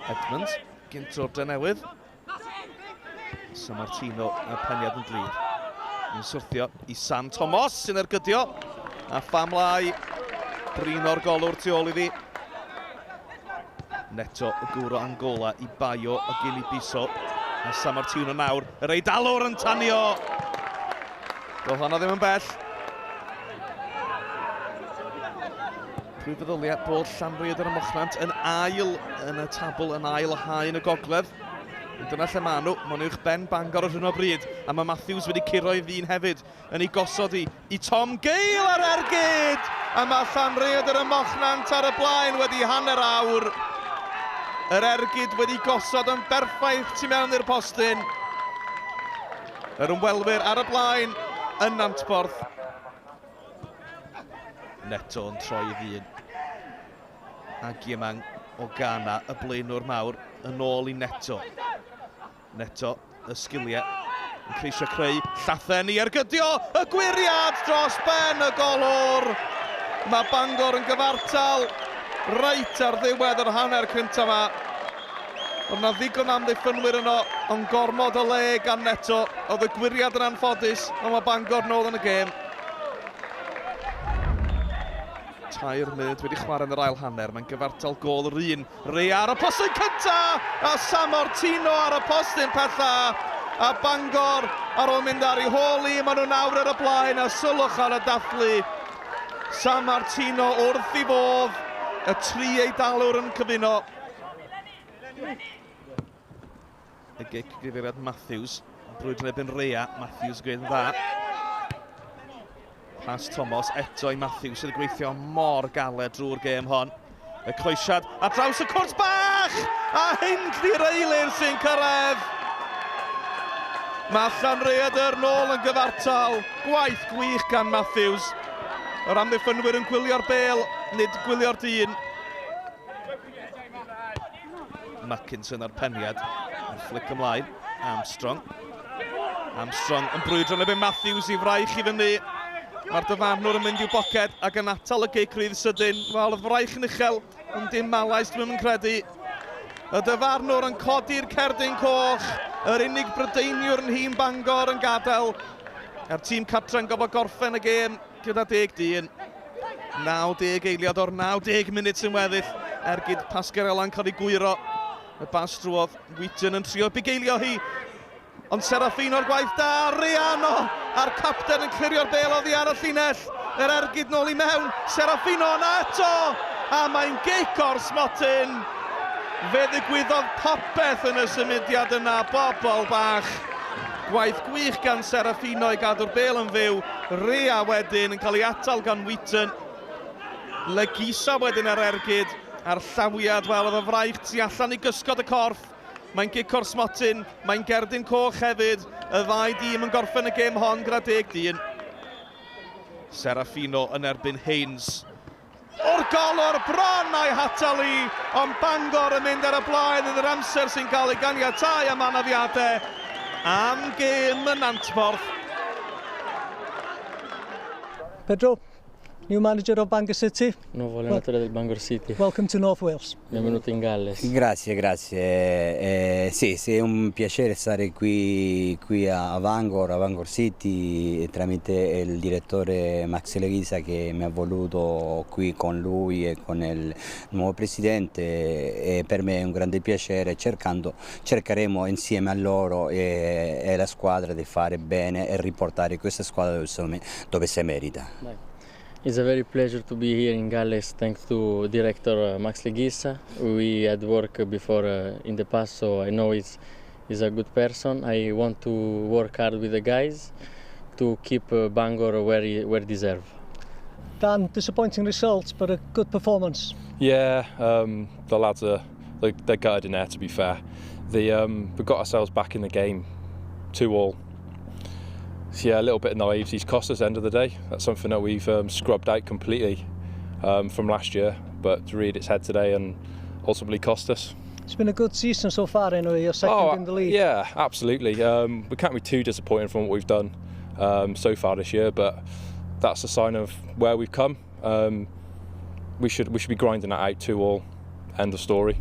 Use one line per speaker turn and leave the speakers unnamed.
Edmonds, gynt o'r Drenewydd. Sammartino a'r peniad yn glir. Yn syrthio i Sam Thomas sy'n ergydio. A pham lai brin o'r golwr tu ôl iddi. Neto y gŵr o Angola i Baio o Gili Biso. A Sammartino nawr, yr Eidalwr yn tanio! Doedd hwnna ddim yn bell. Pwy feddylia bod Llanrhaeadr ym Mochnant yn ail yn y tabl, yn ail haen y gogledd. Ond dyna lle maen nhw, maen nhw uwch ben Bangor ar hyn o bryd, a mae Matthews wedi curo ei ddyn hefyd yn ei gosod i, i Tom Gale ar ergyd! A mae Llanrhaeadr ym Mochnant ar y blaen wedi hanner awr. Yr ergyd wedi gosod yn berffaith tu mewn i'r postyn. Yr ymwelwyr ar y blaen yn Nantporth. Neto yn troi i ddyn. Agyemang o Ghana, y blaenwr mawr, yn ôl i Neto. Neto, y sgiliau, yn ceisio creu llathen i ergydio y gwyriad dros ben y golwr. Mae Bangor yn gyfartal reit ar ddiwedd yr hanner cyntaf yma. Oedd na ddigon amddiffynwyr yno, ond gormod o le gan Neto. Oedd y gwyriad yn anffodus, ond mae Bangor nôl yn y gêm. 3 munud wedi chwarae yn yr ail hanner, mae'n gyfartal gôl yr un. Rea ar y postyn cynta, a Sammartino ar y postyn pella. A Bangor ar ôl mynd ar ei hôl i, maen nhw nawr ar y blaen, a sylwch ar y dathlu. Sammartino wrth i fodd, y tri Eidalwr yn cyfuno. Y gic gyfeiriad Matthews. Brwydr yn erbyn Rea. Matthews yn gwneud yn dda. Pas Thomas eto i Matthews sydd yn gweithio mor galed drwy'r gêm hon. Y croesiad ar draws y cwrt bach! A Hindley Reilir sy'n cyrraedd! Mae Llanrhaeadr nôl yn gyfartal. Gwaith gwych gan Matthews. Yr amddiffynwyr yn gwylio'r bêl, nid gwylio'r dyn. Mackinson ar peniad. A'r fflic ymlaen. Armstrong. Armstrong yn brwydro yn erbyn Matthews i fraich i fyny. Mae'r dyfarnwr yn mynd i'w boced ac yn atal y gic rydd sydyn. Wel, oedd fraich yn uchel, ond dim malais dwi'n yn credu. Y dyfarnwr yn codi'r cerdyn coch. Yr unig Brydeiniwr yn nhîm Bangor yn gadael. A'r tîm cartre'n gofod gorffen y gêm gyda deg dyn. 90 eiliad o'r 90 munud sy'n weddill. Ergyd Pascarella'n cael ei gwyro. Y bas drwodd Wheaton yn trio bugeilio hi. Ond Serafino o'r gwaith da, Reano a'r capten yn clirio'r bêl oddi ar y llinell. Yr ergyd nôl i mewn, Serafino yna eto! A mae'n gic o'r smotyn. Fe ddigwyddodd popeth yn y symudiad yna, bobl bach. Gwaith gwych gan Serafino i gadw'r bêl yn fyw. Rea wedyn yn cael ei atal gan Wheaton. Legisa wedyn ar ergyd a'r llawiad, wel, oedd y fraich tu allan i gysgod y corff. Mae'n gic o'r smotyn, mae'n gerdyn coch hefyd. Y ddau dîm yn gorffen y gêm hon gyda deg dyn. Serafino yn erbyn Haynes. O'r golwr bron a'i hatal i, ond Bangor yn mynd ar y blaen yn yr amser sy'n cael ei ganiatáu am anafiadau am gêm yn Nantporth.
Pedro, new manager of Bangor City.
Nuovo allenatore del Bangor City.
Welcome to North Wales.
Benvenuto in Galles.
Grazie, grazie. Sì, sì, è un piacere stare qui a Bangor, a Bangor City, tramite il direttore Max Leghissa che mi ha voluto qui con lui e con il nuovo presidente, e per me è un grande piacere. Cercheremo insieme a loro e alla squadra di fare bene e riportare questa squadra dove si merita.
Vai. It's a very pleasure to be here in Galles thanks to director Max Leghissa. We had worked before in the past, so I know he's a good person. I want to work hard with the guys to keep Bangor where deserve.
Dan, disappointing results, but a good performance.
Yeah, the lads are they're gutted in there, to be fair. We got ourselves back in the game, 2-all. So yeah, a little bit naive. He's cost us end of the day. That's something that we've scrubbed out completely from last year, but to reared its head today and ultimately cost us.
It's been a good season so far anyway, you're second in the league.
Yeah, absolutely. We can't be too disappointed from what we've done so far this year, but that's a sign of where we've come. We should be grinding that out 2-all. End of story.